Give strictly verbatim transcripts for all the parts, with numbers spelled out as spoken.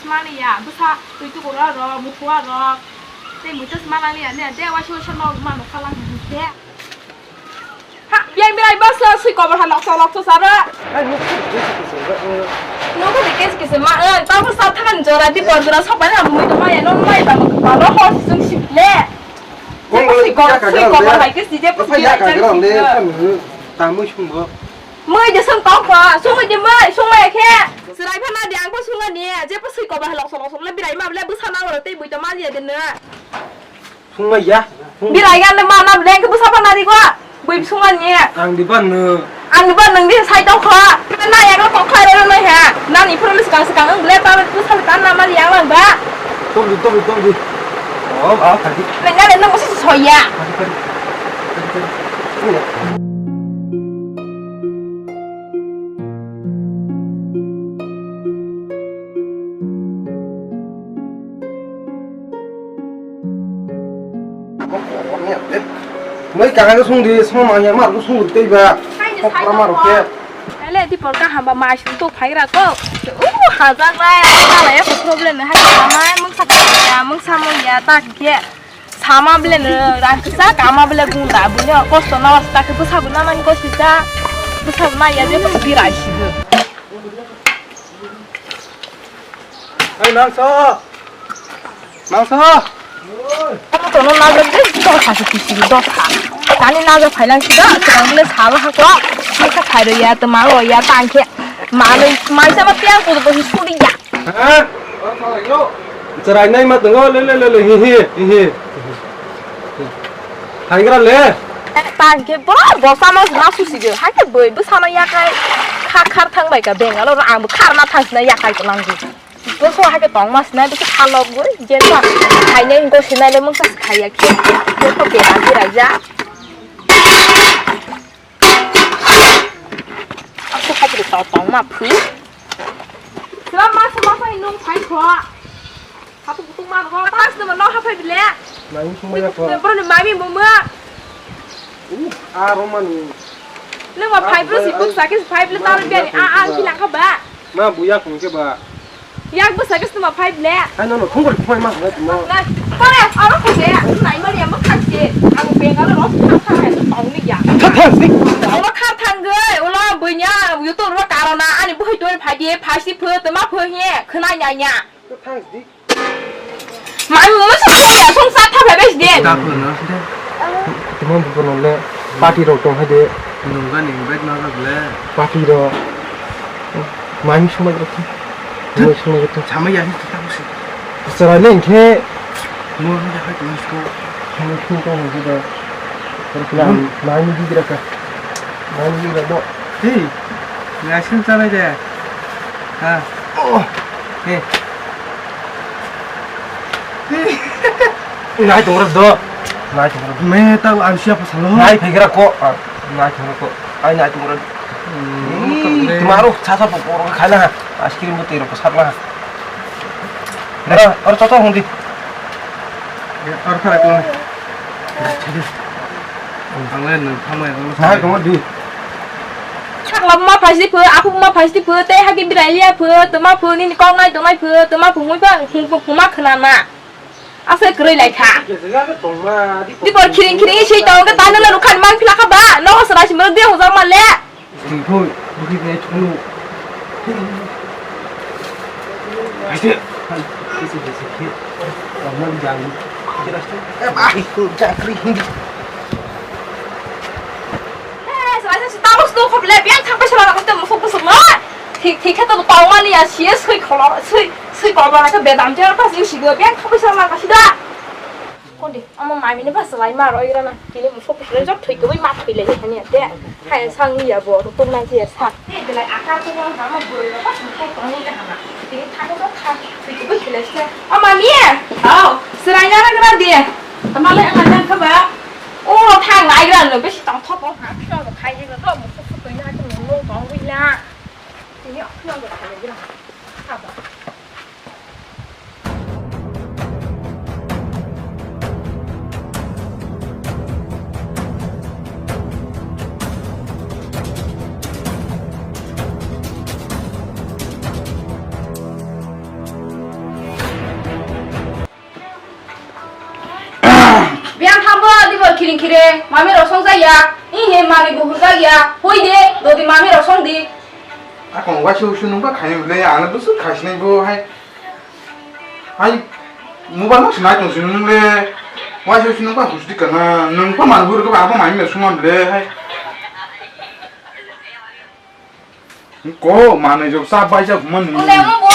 Mani ya, bwsa twi tukur aro, mukhu aro. Tei mui tei manani ya, ne, de, waisa waisa no mano khalang hwn khe. Ha, yang birai bas la sui kobor ha loksa loksa sara. Ai, nuk nuk nuk nuk nuk. Nuk nuk kes kes ma, eh, ta bwsa thakan jora di por jora sok bai na mui to ma ya, no mai ba ma ba no ho sung sip le. Kong sui kobor, sui kobor hai kes di je pus birai jan sip le. Tamui sung bo. Mui de sung tong kho, sung mui de mui, sung mai khe. Serai pha na de ang bo sung ani, je pus sui kobor ha loksa loksa le birai ma le bwsa na ro tei mui to ma ya de na. Sungmai ya. Birai gan ma na blank bwsa pa nari ko. Bui sungmani. Ang di ban no. Ang di ban nang di sai tong kho. Na ya ko kok khai ro no ha. Nani phuru skang skang ang ble pa bwsa ta na ma yang lang ba. Tom di, tom di, tom di. Oh, ah, tadi. Nang ga nang musi soya. Tadi, tadi. Tadi, tadi. Sungmai ya. Moi kaka ke sung di, sung manya mar ko sung di tei ba. Kok mar ke. Ele di por ka hamba mai sung to phai ra ko. U hajak lai, ala ya problem hai ka mai mung sa ka ya, mung sa mung ya ta ke. Sama bile ne rang kisa kama bile gunda bune kosto na wasta ke bwsa buna man kosto ja. Bwsa buna ya je birai si. Ai, mangso! Mangso! Omo tono naga de dotha se kisi dotha. Tani naga phailang sida, tang le sala ha ko. Misa khairo ya, to malo ya, tang khe. Malo, maisa ma piang ko ko suri ya. Ha? Cherai nai ma tongo, le, le, le, le, hi, hi, hi, hi. Thanggra le. Tang khe bro, bosa ma ma susi de. Ha khe boi, bwsa ma ya kai. Kha khar thang bai ka Bangalore, ang bo khar na thang sina ya kai ko lang di. Bo so hai ke tong mas nai, bo khe phalok bo, je sa hai nai, go se nai le, mung sa khai ya khe. Bo khe bera bera ja. Aku hai ke tong tong ma phu. Sila mas ma phai nung phai kho. Hatu kutung ma ro, tas nama no ha phai bile. Nai sung ya kho. Bro ni mami mama. Uh, a romani. Nung ma phai bro si buk sa ke phai bile tar biani a a kilang kha ba. Ma buya khung ke ba. Yak bwsa ke sima phai ble. Ai, no, no, thung gori phai ma hwnwi tongmo. Na, pare, aro khung de, nai mari amo khang se. Ang Bangalore ro thang thang hai tong ni ya. Thang thang si. Oro kha thang goi, ulo buinya, YouTube ro karona, ani buhai toi phai de, phai si pho, tma pho he, khna nya nya. Thang si. Mai mo sa ya, song sa tha phai bai de. Da pho no, de. Tma bu no le, party ro tong hai de. Nungani invite ma ba ble. Party ro. Mami sumai rok. Mami sumai rok. Sama ya ni kita musi. Serai le ke. Mo ni ya ka musko. Mo ni ko mo da. Mami di gira ka. Mami di gira do. Hey. Ngasing sana de. Ha. Oh. Hey. Nai tongra do. Nai tongra do. Me ta ang sia pasalo. Nai phegra ko. Ah, nai tongra ko. Ai nai tongra. Hmm, Ih, tongde. Tmaro sasa po poro khaina ha. Ice cream bo tero ko sakla ha. Ora, ora toto hundi. Ya, ora khara ko. Ang le nang thamai ang. Nai tongra di. Sakla ma phaisi pho, aphu ma phaisi pho, tei hagi birai liya pho, tma pho, nini kok nai tongnai pho, tma pho mui pha, hung pho, hung ma khna na. Asa kwrwi lai kha. Dipor khiring khiring se tong khe tani le rukhan mang phila kha ba. Nogo sra si mrwk de hojak ma le. Sing thoi, bukhi de thunu. Aise. Hai, kisi kisi khe. Ramon jang. Kira sto. Eh, bah, ikut jakri hindi. Eh, sra si tabuk sto khop le, biang thang pai sra ko te musuk musuk ma. Thik thik khe to tong mani ya, si sui kholo, sui. Sui kobor khe bedam je ta sing sigo bek thapui sa ma kasi da. Kondi, amo mami ni basa lai ma roi rana. Tini musuk pusre jok thoi koboi ma thoi lai hani te. Hai sang ya bo to tum na je sa. Te de lai akar to ma ma boi ro bas musuk to ni ka hama. Tini thang to tha thoi koboi thoi lai sa. O mami. Au. Serai na ra gra de. Tama lai ang jang kha ba. O thang lai gra no besi tang thop ha. Thang khai je no musuk to na to no tong wi la. Tini o khna go khai gra. Hingkhire mami rok song jaya, ihi mami bo hurjak ya, hui de, dodi mami rok song di. Akong waisa usu nungba khaini bwle, ano bwswk khaisinai bo hai. Hai, mobile no sinai tong sini nung le, waisa usu nungba husti kana, nung pa man buru ko abo mami le suma bwle hai. Ko manwi jok sa bai jak man ni. Ule mo bo.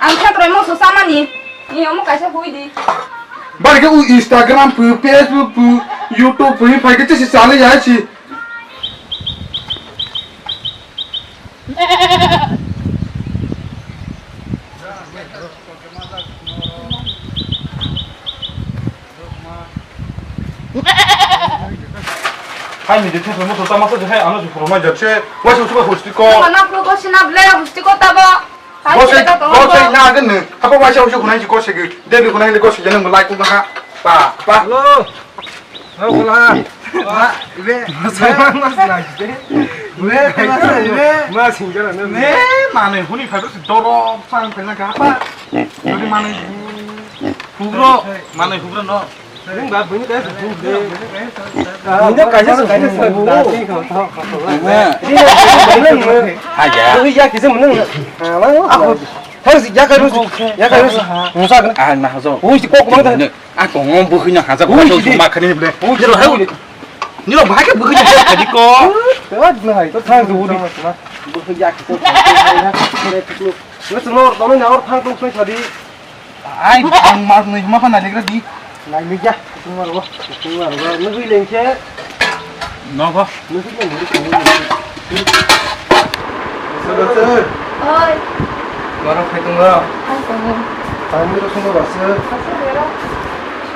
Ang khe trai mo so samani. Ni omo kaisa hui di. Bari ke u Instagram pu, Facebook pu, YouTube pu, phai ke chisi chale ya chi. Hai ni de thesong mo to tama sa de hai ano se phuru mai jak se. Waisa usu ko husti ko. Mana phuru ko sina ble husti ko tabo. Hai Gosek, sina to gosek ko. Na agin ne. Apa waisa usu khunai ji gosek. Debi khunai le gosek jana mulai ko ha. Pa, pa. Hello. Hello, kola. Pa, ibe. Mas, mas, mas, ibe. Ibe, mas, ibe. Mas, ibe. Ne, mane huni phai doro sang phai na ka pa. Huni mane. Hugro, mane hugro no. Nung da bini da su de. Nung da kaisa su de. Haja. Nung ya kisa menung. Apa? Harus ya karu. Ya karu. Musa kan. Ah, nah, so. Ui, si kok mana? Ah, kong ngom bukhina haja. Ui, si ma khani ble. Ui, si hai. Ni lo bahai ke bukhina haja tadi ko. Tewa dina hai. To thang du di. Bukhina kisa. Nung semua, tolong nyawar thang tu tadi. Ai, ang mas nui hima pa naligra di. Nai nui ja, kusung mar ba, kusung mar ba, nugui lengke. Nogo. Nugui lengke. Sir, sir. Oi. Maro khai tongo. Khai tongo. Tangwi ro sungo ba, sir. Asa bero.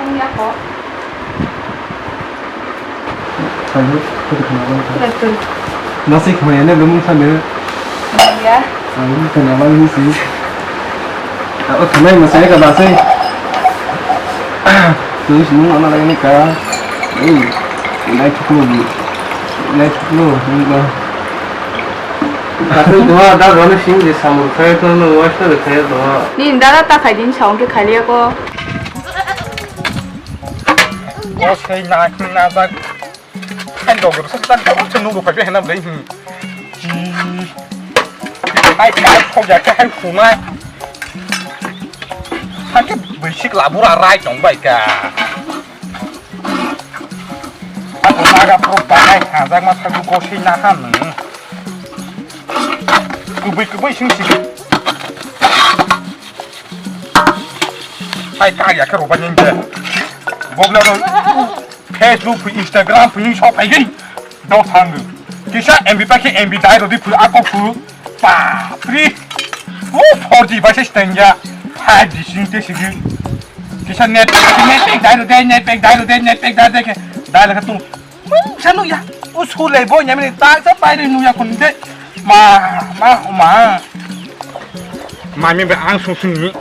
Songya ko. Hello, kau kenal apa? Betul. Masih kau yang belum sana. Ya. Aku kenal apa ini sih? Aku kenal masih ada bahasa. Terus nung anak lagi ni kah? Eh, naik cukup ni. Naik cukup ni kah? Tapi doa dah, doa ni sing di samur kaya tu nung wash tu kaya doa. Ni dada tak kaya din saung ke kaya ko. Bosai na na jak. Hai dogor sa tak dogor se nugo phai hena blai hi. Hai ka phok ya ka hai khunai. Hai ke bisik labura rai tong bai ka. Aku naga pro bangai hajak ma sagu gosi na han. Kubui kubui sing sing. Hai ka ya ka roba nyende. Bobla ro. Facebook phu, Instagram phu, ni sok ai gini. Dok thang. Kisa M B pa khe M B dai rodi phu, ako phu. Pa, pri. O four G ba se stengya. Five G sing te sigi. Kisa net, net pack dai rodi, net pack dai rodi, net pack dai rodi ke. Dai la tu. Sa nu ya. O su le bo nyamini ta sa pai ri nu ya kun de. Ma, ma, ma. Mami ba ang sung sung ni.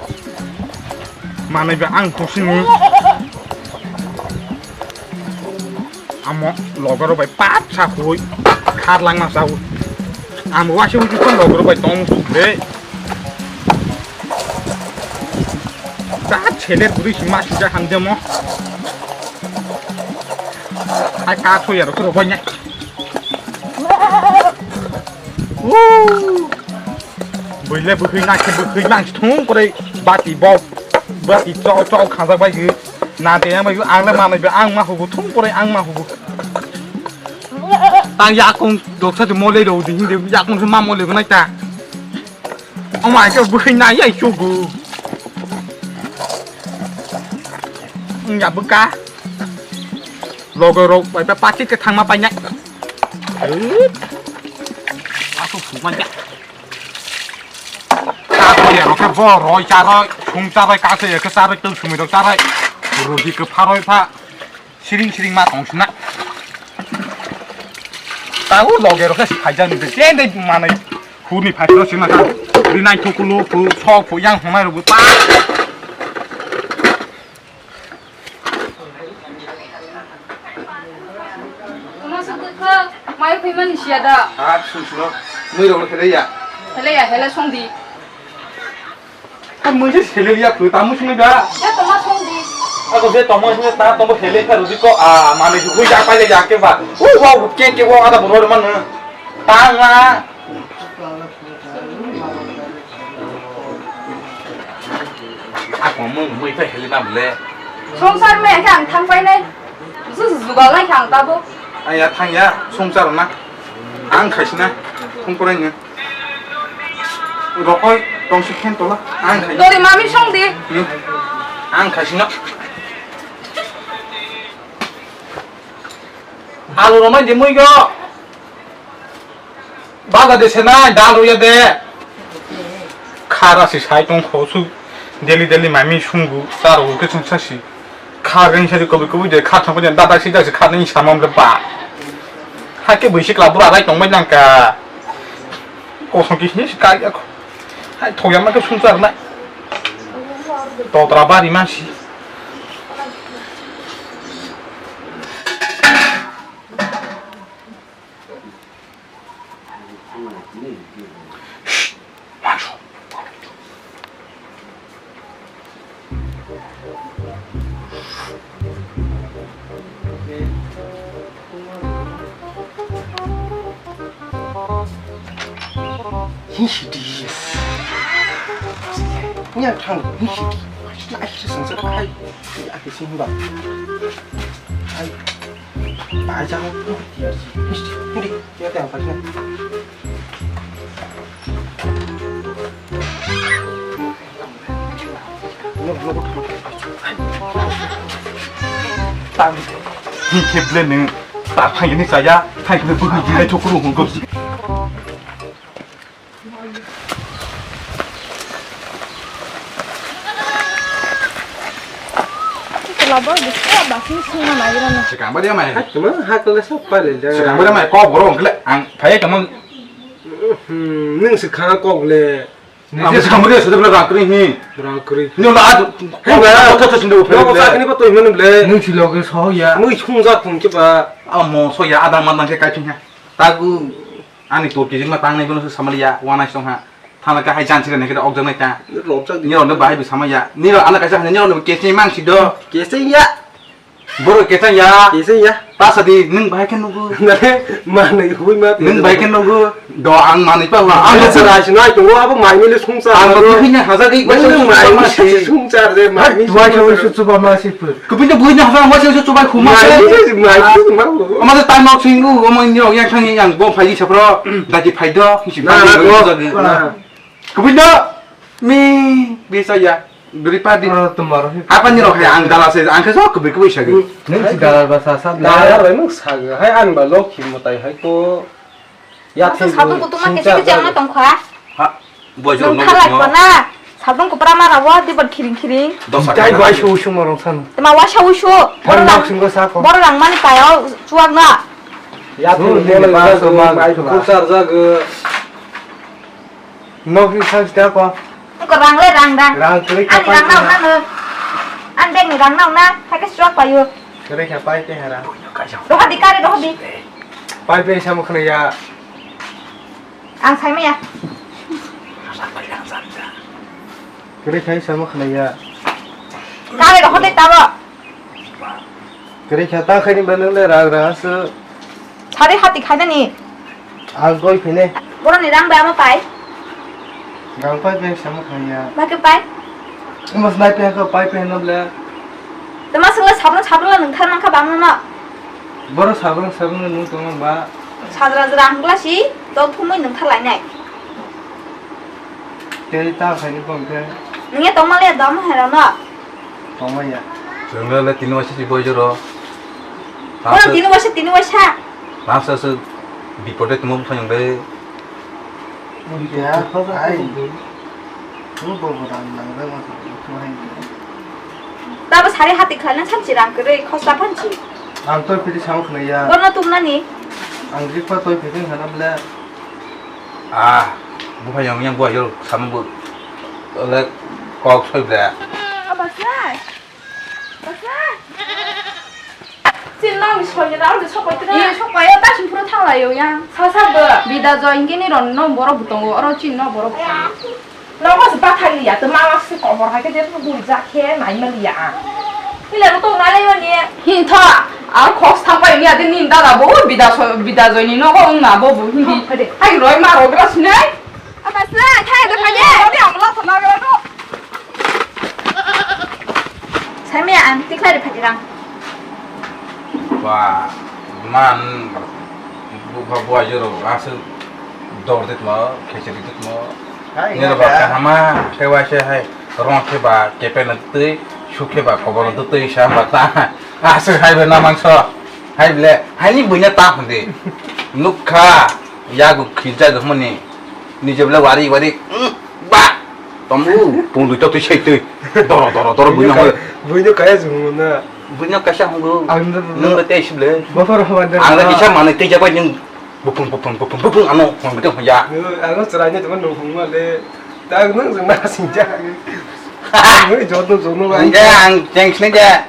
Manai ba ang sung sung ni. Amo logoro bai pat sa hui. Khar lang ma sa hui. Amo wasi hui kon logoro bai tong su de. Ta chele buri si ma si ja ham de mo. Ai ka thoi aro ko bai nya. Woo! Buile bukhwi na khe bukhwi lang thung kore bati bo bati chok chok khajak bai gwi na te yang bai gwi ang le manai be ang ma hubu thung kore ang ma hubu. Tang yakung doksa de mole ro di hinde yakung se ma mole nai ta. O mai ke bukhwi na ya chugu. Ya buka. Logo ro bai pa pakit ke thang ma pai nai. Aku phuman ya. Ka ko ya ro ke bo roi cha roi, sung cha roi, ka se ya ke cha roi, tung sumi roi cha roi. Rodi ke pha roi pha. Siring siring ma tong sina. Tahu loge ro ke phai jan de. Chen de manai. Huni phai ro sina ka. Ri nai thu kulu phu, so phu yang hon nai ro bu pa. Tuma suk kha, mai khui mani siya da. Ah, sung sung. Mui rok hele ya. Hele ya, hele song di. Ka mui je hele ya, khui ta mui sung da. Ya tuma song di. Ako je tomo je ta tomo hele ka rudi ko a mane ju hui ja pa ja ke ba. U wa ke ke wa ada bunor man. Ta nga. Ako mo mo ita hele ba bole. Songsar me ka ang thang pai nai. Su su jugal nai ka ang ta bo. Aya thang ya songsar na. Ang khaisina. Thung korai nge. Rokoi tongsi khen tola. Ang khai. Dori mami song di. Hmm. Ang khai sino. Alu romai di mui go. Baga de senai dal roya de. Khara si sai tong khosu. Daily daily mami sungu. Sar o ke sung sasi. Kha gani sari kobi kobi de kha thang pai dada si dasi kha nai samam le ba. Hai ke buisi kla bura rai tong bai nang ka. Kosong kis ni si ka ya ko. Hai thoya ma ke sung sar na. Totra bari ma si. Hinsidi. Nya thang hinsidi. Ai sangsa kai. Ai sing ba. Ai. Bai jang. Hinsidi. Hindi. Ya ta pa. Tang. Hinkhe ble nwng ta phaiyani chaya, thaikhe bwkha jinai thokro hwngo. Chwla bo bwskango basing singma nai rw no. Swkang bari amai. Hai tuma hakle sok pale da. Swkang bari amai kok borok hwnkhe ang phaiya tongma. Hmm, nwng swkang kok le. Ang bwswk hamya sujak rang kwrwi hi. Rang kwrwi. Nini ulo a. Hei ba. Kotha kotha sindi uphai. Nogo sakni ba toi manu ble. Nung si loge so ya. Mui sung jak thung ke ba. Amo so ya adang madang ke kai thung ha. Tagu. Ani to kijing ma tang nai bono samali ya. Wana song ha. Thana ka hai jan sira ne ke ok jang nai ta. Rop jak di. Niro ne bahai bi sama ya. Niro ana kaisa hanya niro ne ke se mang si do. Ke se ya. Borok kesa ya. Kesa ya. Tasa di, nwng bahai khe nugo. Nare, manwi hui ma. Nwng bahai khe nugo. Do ang manwi pa wa. Ang sara sinai tongo abo mai mile sungsa. Ang bo bihini haja di. Nwng mai mile sungsa de mai. Dua khe oi su chuba ma si pur. Kubui de bihini haja ma si su chuba khuma. Mai mile mai ma. Ama de time out singu, omo ni rok yang thang yang bo phai di sapro. Dagi phai do. Na na go. Kubui do. Mi bisa ya. Duri pa di. Oro tomorrow hi. Apa ni rok hai ang dala se ang khe sok kubui kubui sagi. Nung si dala ba sa sa. Dala bai mung saga hai ang ba lokhi mutai hai ko. Ya thil sabun kutu ma kesi kesi ang tong kha. Ha. Boi jor no. Thalai ko na. Sabun kupra ma rawa di ban khiring khiring. Dai bai su su morong san. Tema wa sa u su. Bor lang singo sa ko. Bor lang mani kayo chuak na. Ya thil ni ba so ma. Kusar jaga. Nokni sal sida ko. Nokni rang le rang rang. Rang kwrwi kha. Ani rang nang nang. An bag ni rang nang na. Hake swak payo. Kwrwi kha pai te hara. Roha di kare roha di. Pai pe samo khna ya. Ang sai maya. Kwrwi kha samo khna ya. Kare roha de tabo. Kwrwi kha ta khaini ba nang le rang rang aswk. Sari hati khainani. Ang koi phine. Boroni rang bai ama pai. Rang pai pai sama khaiya. Ba ke pai? Mas nai pai ko pai pai no ble. Tama sala sabun sabun la nung thar man kha bang no. Boro sabun sabun nung tong ba. Sadra jra hangla si to thumui nung thar lai nai. Tei ta khaini bong khe. Nungya tongma le dom hai rano. Tongma ya. Chwngno le tini waisa si boi joro. Bono tini waisa, tini waisa. Masa se bipode tumo bupha nyong de. Ya, ai. Tumo bobo dan nang de ma tumo hai. Tabo sari hati khalna samsi rang kwrwi khosla phansi. Ang to pidi sam khna ya. Bono tumnani. Ang rikpa to pidi khana bla. Ah, buphai yang yang buai yo sama bu. Oleh kok soi bla. Abasai. Basai. Chin nang ni soi na ni sokoi tira. Ni sokoi ta sing pura thang lai yo yang. Sa sa bo. Bida jo ingini ron no borok butongo oro chin no borok. Nogo se bathang liya, to mama se komor hai ke je bui ja khe nai ma liya a. Kile bo tong nalai mani. Hintha, ang khok sangpai ni adi ni dada bo bida so, bida joini nogo wng na bo bo hindi. Hai roi ma roi gra sini. Apa sila thai da phai. Ni amla sana gra no. Samia ang tikhlai phai rang. Ba man bu ba bu ajuro asu dor dit mo khecheri dit mo. Hai, nira ba kahama kewa se hai. Rong khe ba kepe no twi, su khe ba kobor no twi sa ba ta. Aswk hai bai na mangso. Hai ble, hai ni buina ta hwnde. Nukha, yagu khilja go mani. Nije ble wari wari. Mm, ba. Tomu, pung dui to twi sai twi. Doro doro doro buina hoi. Buino kaya jung na. Buino kasa hungu. Ang no. Nung te sible. Bofor hawa de. Ang la kisa mane te jabai nung. Bupung bupung bupung bupung ano hong bidang ya. Ano chwraino tongma nung hongma le. Ta nung jung na singja. Nung jotno jotno ba. Ang ang jengsi ja.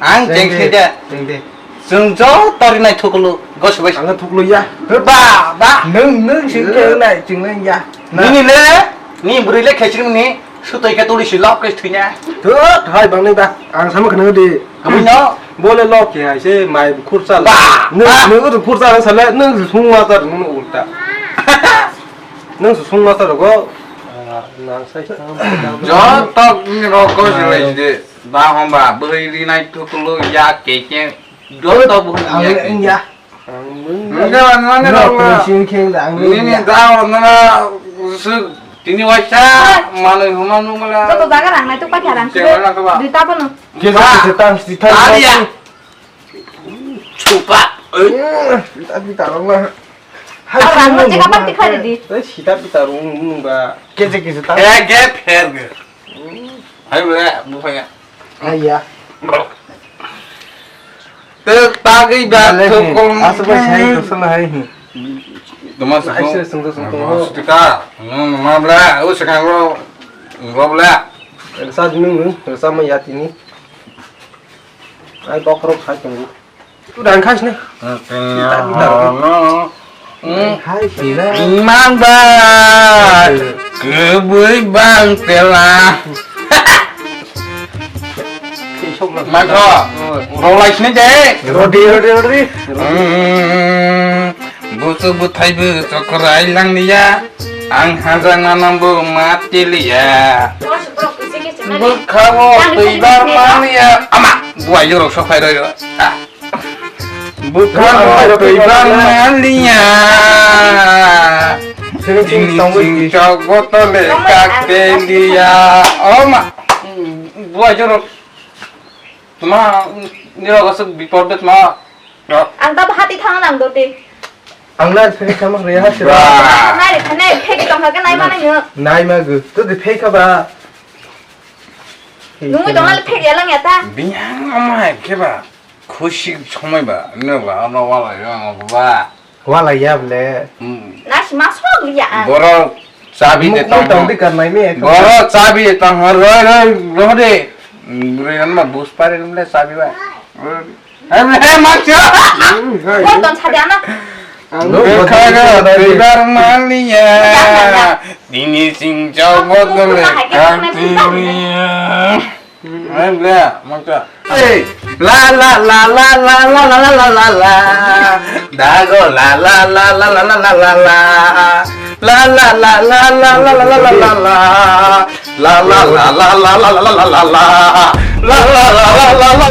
Ang jengsi ja. Jengde. Jeng de. Jung jo tori nai thukulu gos bai. Ang thukulu ya. Ba ba. Nung nung singja nai jung nai ya. Nini le ni bwrwi le khesri ni. Sutoi khe tuli si lok khe thwinya. Thut, hai bangni ba. Ang sama khna di. Kabui no? Bole lok khe hai se mai khursa. Ba, nung, ba. Nung tu khursa sale nung sung ma tar nung ulta. Nung sung ma tar go. Nang sai. Jotok ni rok ko si lai de. Ba hon ba bwrwi ri nai tu tu lo ya ke ke. Jotok bu ya ke. Ang ya. Ang nung. Nung ya, nung ya, nung ya. Nung ya. Nini da nung ya. Tini waisa manwi huma nung mala. Joto jaga rang nai tuk paikha rang. Duita bono. Kisa kisa tang si tang. Aria. Chupa. Tapi tarong lah. Hai rang nung cek apa tikhari di. Sita pita rung nung ba. Kisa kisa tang. Ke ke pher ke. Hai bole, buphaya. Aiya. Te tagwi ba thokol. Aswk bai sai thosol hai hi. Tuma sukung. Aise sungto sungto. Stika. Nung ma bla, o sekang ro. Ngo bla. Resa nung nung, resa ma ya tini. Ai bokrok sai tongo. Tu dan khas ne. Hai sila. Mang ba. Kebui bang tela. Mako. Rolai sini je. Rodi rodi rodi. Busu buthai bu chokrai lang dia. Ang hajang nanam bu mati lia. Bukhawo twibar maliya. Ama, buai jorok sokhai roi. Bukhawo twibar maliya. Chini chini chok botole kakte liya. Oma, buai jorok. Tuma, nirok asuk bipor de tuma. Ang tabo hati thang nang do de. Ang na phek sama re ha sira. Nai re khane phek tong ha ke nai ma nai. Nai ma gu. To de phek ba. Nungwi tong le phek ya lang ya ta. Bini ang ama hai khe ba. Khusi somoi ba. Ne ba ama wala yo ang ba. Wala ya ble. Hmm. Na si ma sok li ya ang. Borok Chabi de tong. Tong di kan mai me. Boro chabi de tong, roi roi roi de. Bro yan ma bus pare nung le chabi ba. He he ma cha. Ko ton sa dia na. Bukhago twibar maliya. Tini sing chok botole kakte liya. Hai bla, mangka. Hey, la la la la. Dago la la la la la la la la. La la la la la la la la la la. La la la la la la la la la la. La la la la la la.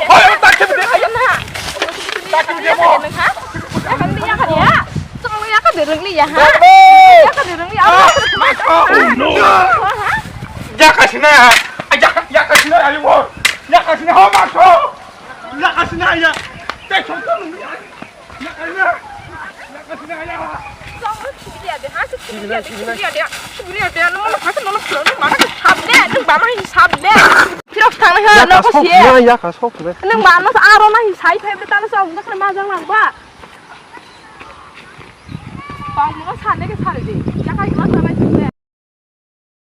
Oi, oi, tak khe bini. Ayo na. Tak khe bini mo. Nang ha? Yakha ni, yakha ni ya. Chwng yakha de rwng li ya ha. Yakha de rwng li ya. Ah, ma ko. Ha, ha. Yakha sina ya. Yakha, yakha sina ya mo. Yakha sina ho ma ko. Yakha sina ya. Te chong chong.